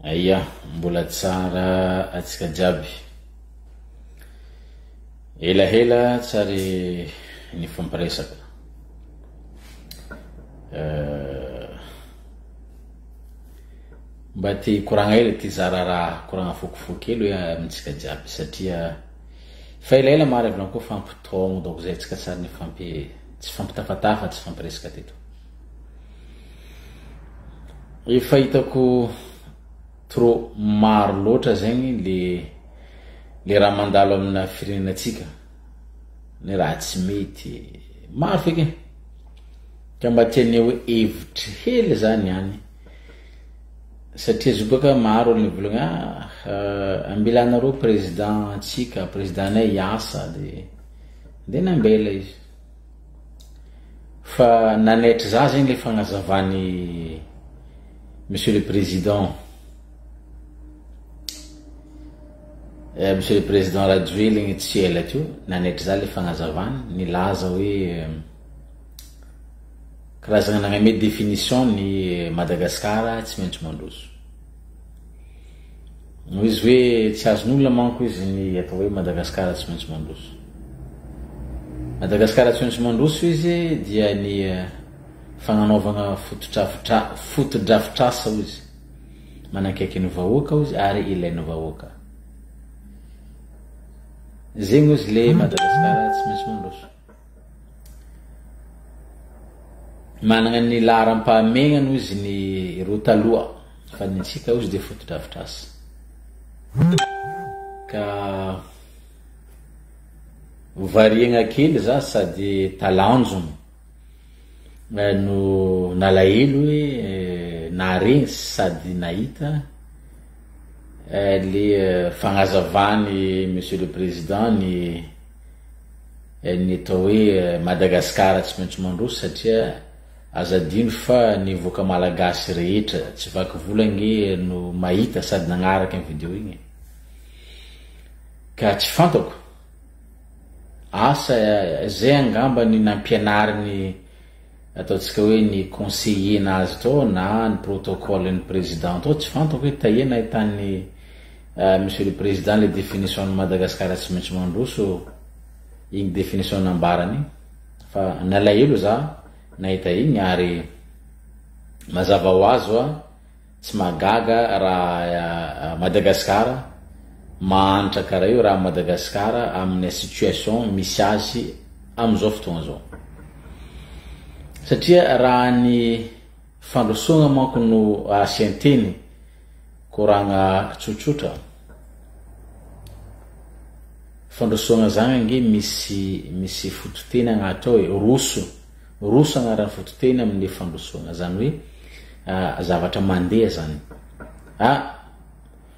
Aia, mbola tsara atsika jiaby. Elahela tsary nifampiresaka. Mba te hikoragna hely ty zara raha koragna fokifoky hely hoe amintsika jiaby satria fa elaela maro avy koa fampitaogno donc zay tsika tsary nifampi tsy fampitafatafa tsy fampiresaka teto. Efa hitako trop maro loatra zegny le le raha mandalo amina firenenantsika, ny raha tsy mety, maro feky e! Ka mba tianay hoe hevitry hely zany ihany satria izy io bôka maro olo nivolagna ah ambilanareo président antsika, président nay hiasa de de nambela izy. Fa nanaitry za zegny le fagnazavan'i Monsieur le Président, Monsieur le Président Rajoelina tsy ela teo, nanaitry za le fagnazavany, nilaza hoe karazagna nagname définition ny Madagascar tsy maintsy mandroso. Noho izy hoe tsy azon'olona manko izy ny atao hoe Madagasikara tsy maintsy mandroso. Madagasikara tsy maintsy mandroso izy dia ny fagnanaovagna fotodrafitra fotodrafitrasa hoy izy, manakaiky ny vahoaka hoy izy ary ilain'ny vahoaka. Zegny hoy izy le Madagasikara tsy maintsy mandroso. Managna ny laharam-pahamehana hoy izy ny ireo taloha fa ny antsika hoy izy dia fotodrafitrasa. Ka variagna kely za sady talanjona no nalahelo hoe nahare sady nahita le fagnazavany Monsieur le Président ny ny atao hoe Madagascar tsy maintsy mandroso satria aza adino fa ny vahoaka malagasy rehetra tsy vaky vola ange no mahita sady nagnaraka iny video igny e. Ka tsy fantako. Asa zay angamba ny nampianariny ataontsika hoe ny conseiller nazy tao na ny protocole ny président tao tsy fantako hoe taia nahitan'ny Monsieur le président le définition ny Madagascar tsy maintsy mandroso igny définition nambarany igny fa nalahelo za nahita igny ary mazava ho azy hoa tsy mahagaga raha Madagascar mahantra karaha io raha Madagascar amina situation misy azy amizao fotoagna zao satria raha ny fandrosoagna manko no asian-teny Koragna tsotsotra. Fandrosoagna zagny ange misy misy fototeny agnaty ao e, roso, roso agnaran'ny fototeny amin'ny fandrosoagna, zany hoe zavatra mandeha zany. Ah,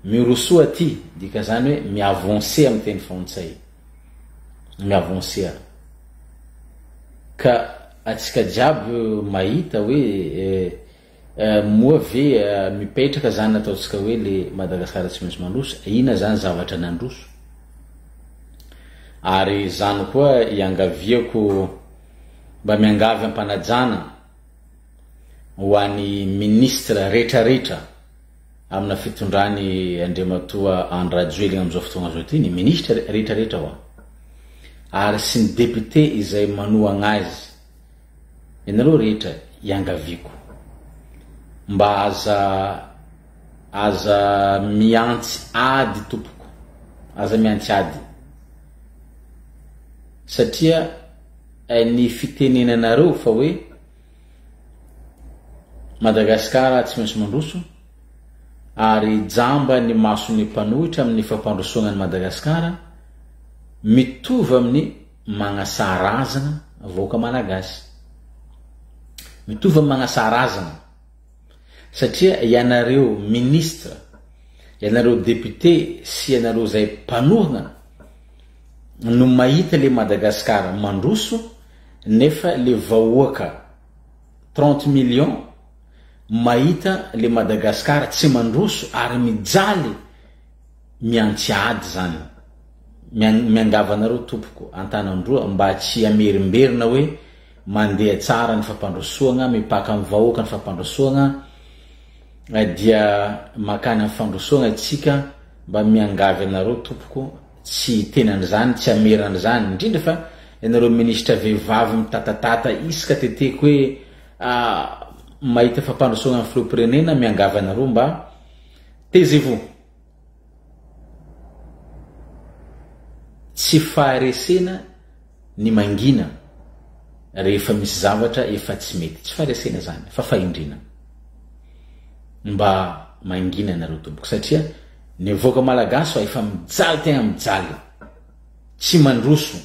mirosoa aty, dikan'izany hoe mi-avancer amin'ny teny frantsay, mi-avancer. Ka antsika jiaby mahita hoe Moa ve mipetraka zany ataontsika hoe le Madagascar tsy maintsy mandroso? Ina zany zavatra nandroso? Ary zany koa iangaviako mba miangavy ampanajana ho an'ny ministre retraretra amina fitondrany Andriamatoa Andry Rajoelina amin'izao fotoagna zao ty, ny ministre retraretra hoa ary sy ny député izay manohagna azy. Ianareo rehetra iangaviako mba aza aza miantsy ady tompoko, aza miantsy ady satria ny fitenenanareo fa hoe Madagascar tsy maintsy mandroso ary jamba ny mason'ny mpanohitra amin'ny fampandrosoana an'i Madagascar mitovy amin'ny Magnasa razagna vahoaka malagasy. Mitovy am magnasa razagna. Satria ianareo ministre, ianareo député sy ianareo zay mpanohagna no mahita le Madagascar mandroso nefa le vahoaka 30 millions mahita le Madagascar tsy mandroso ary mijaly miantsy ady zany. Miangavy anareo tompoko Antanandroa mba tsy hamerimberina hoe mandeha tsara ny fampandrosoagna, mipaka amin'ny vahoaka ny fampandrosoagna. Dia makany amin'ny fandrosoana isika mba miangavy anareo tompoko tsy hiteny an'izany, tsy hamera an'izany, indrindra fa ianareo minisitra vehivavy mitatatata isaka teteko hoe mahita fampandrosoana ny filoham-pirenena, miangavy anareo mba taisez-vous. Tsy faharesena ny mangina rehefa misy zavatra efa tsy mety. Tsy faharesena izany fa fahendrena. Mba mangina ianareo tompoko satria ny vahoaka malagasy fa efa mijaly tegna mijaly. Tsy mandroso.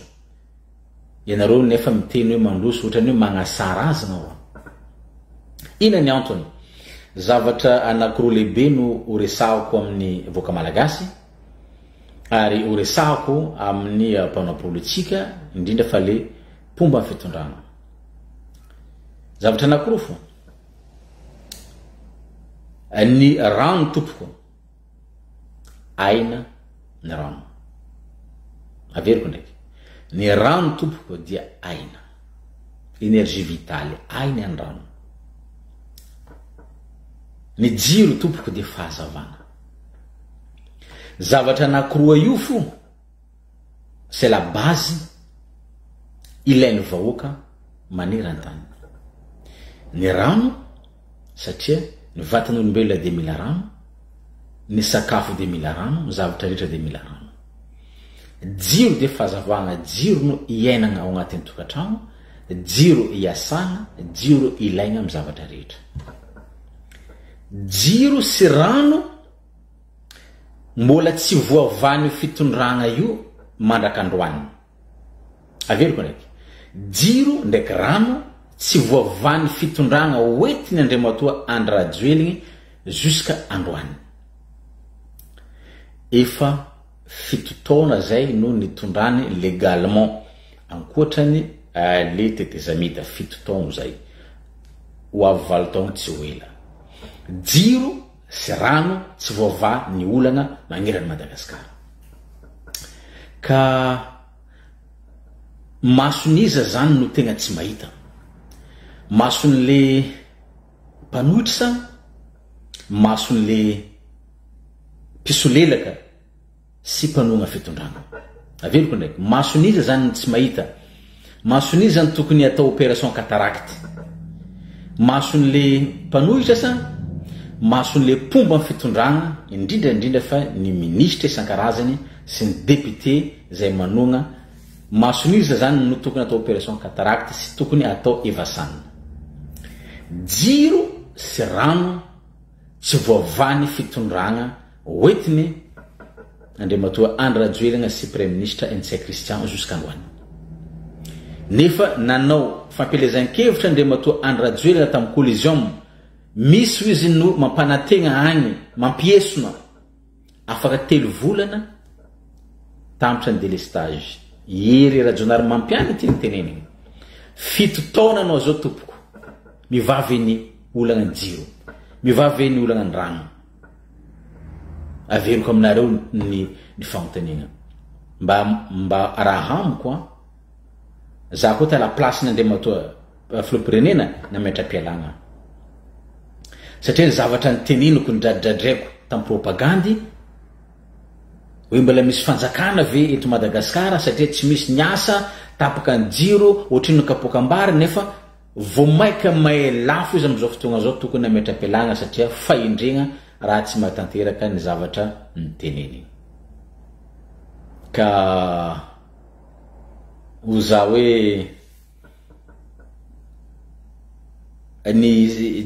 Ianareo nefa miteny hoe mandroso ohatrany hoe magnasara azy nao. Inona ny antony? Zavatra anakiroa lehibe no horesahako amin'ny vahoaka malagasy. Ary ho resahako amin'ny mpanao politika, indrindra fa le mpomba ny fitondrana. Zavatra anakiroa fo. Ny rano tompoko, aina ny rano. Averiko ndraiky. Ny rano tompoko dia aina. Energie vitale, aina ny rano. Ny jiro tompoko dia fahazavana. Zavatra anakiroa io fo c'est la base ilain'ny vahoaka manerantany. Ny rano satria ny vatan'olombelona dia mila rano, ny sakafo dia mila rano, ny zavatra rehetra dia mila rano. Jiro dia fahazavana, jiro no iainagna ao agnatin'ny tokantrano, jiro iasagna, jiro ilaigna amin'ny zavatra rehetra. Jiro sy rano mbola tsy voavahan'io fitondragna io mandrak'androany. Averiko ndraiky. Jiro ndraiky rano tsy voavahan'ny fitondragna hoentiny Andriamatoa Andry Rajoeligny jusqu'à androany. Efa fito taona zay no nitondrany légalement ankoatrany le tetezamita, fito taogno zay. Ho avy valo taogno tsy ho ela. Jiro sy rano tsy voavaha ny olana magneran'i Madagasikara. Ka mason'iza zany no tegna tsy mahita? Mason'le mpanohitra sa mason'le mpisolelaka? sy mpanohana fitondrana. Averiko ndraiky, mason'iza zany no tsy mahita? Mason'iza no tokony atao opération cataracte? Mason'le mpanohitra sa mason'le mpomba ny fitondrana, indrindra indrindra fa ny minisitra isan-karazany sy ny député izay manohana, mason'iza zany no tokony atao opération cataracte sy tokony atao evasan? Jiro sy rano Tsy voavaha ny fitondragna hoentiny Andriamatoa Andry Rajoelina sy Praiminisitra Ntsay Christian jusqu'androany. Nefa nanao fampielezan-kevitra Andriamatoa Andry Rajoelina tamin'ny Coliseum misy hoy izy no mampanantegna agny mampiesona Afaka telo volana tampitra ny delestage. Hery Rajaonarimampianina ity no teneniny. Fito taona anao zao tompoko. Mivaha ve ny olana ny jiro? Mivaha ve ny olana ny rano? Averiko aminareo ny ny fanontaniana. Mba mba raha amiko an, za koa ta la place-ny Andriamatoa Filoham-pirenena nametra-pialana. Satria ny zavatra niteneniko, nidradradraiko tamin'ny propagandy, hoe mbola misy fanjakana ve eto Madagasikara satria tsy misy ny asa, tapaka ny jiro, ohatrinona ny kapoakam-bary nefa vao maika may lafo izy amin'izao fotoagna izao tokony hametra-pialana satria fahendrena raha tsy mahatanteraka ny zavatra niteneniny. Ka ho za hoe Ny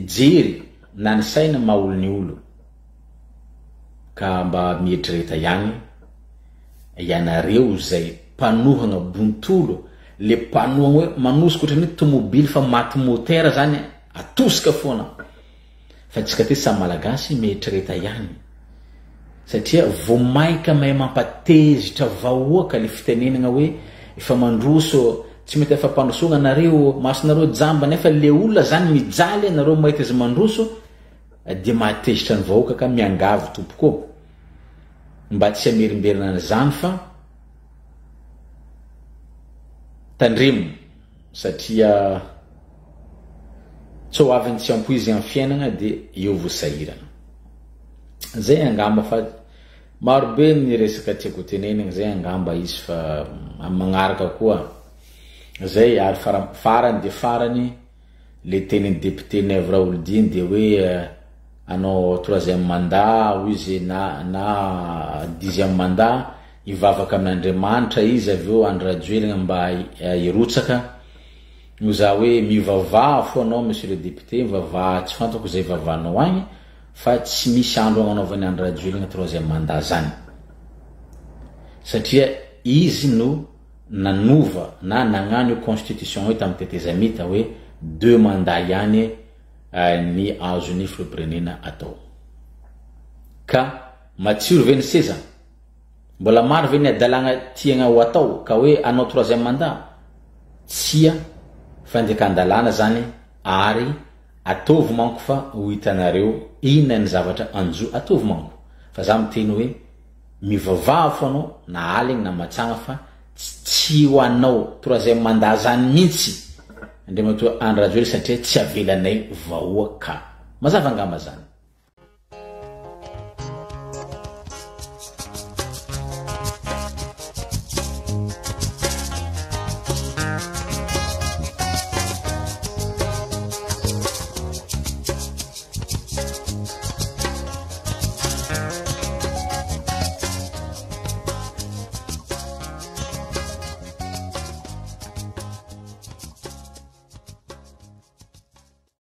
jery na ny saina maha olony olo ka mba mieritrereta ihany ianareo izay mpanohagna bontolo le mpanohagna hoe manosika ohatran'ny hoe tomobily fa maty motera zany atosika foana. Fa antsika aty samy malagasy mieritrereta ihany satria vao maika mahay mampatezitra vahoaka le fitenenana hoe efa mandroso tsy mety afa-pandrosoana nareo masonareo jamba nefa le olona zany mijaly nareo mahita izy mandroso dia mahatezitra ny vahoaka ka miangavy tompoko ô mba tsy hamerimberina an'izany fa tandremo satria. Tsy ho avy ny tsy ampoizigna amin'ny fiainagna dia eo vao sahirana. Zay angamba fa maro be ny resaka tiako tenenigna zay angamba izy fa amin'ny magnaraka koa zay ary farany dia farany le tenin'ny député Naivo Raholdina dia hoe hanao troisième mandat hoy izy na na dixième mandat hivavaka amin'Andriamanitra izy avy eo Andry Rajoelina mba hirotsaka Noho za hoe mivavaha fo anao monsieur le député, mivavaha tsy fantako izay ivavahanao agny fa tsy misy andro agnanaovan'i Andry Rajoelina troisième mandat zany. Satria izy no nanova na nagnano io constitution io tamin'ny tetezamita hoe deux mandats ihany ny azon'ny filoham-pirenena atao. Ka matsiro ve ny seza? Mbola maro ve ny hadalagna tiagna ho atao ka hoe hanao troisième mandat? Tsia, fandikan-dalàna zany ary ataovy manko fa ho hitanareo inona ny zavatra hanjo ataovy manko fa za miteny hoe mivavaha fo anao na aligny na matsagna fa tsy ho anao troisième mandat zany mintsy Andriamatoa Andry Rajoelina satria tsy avelanay vahoaka. Mazava angamba zany.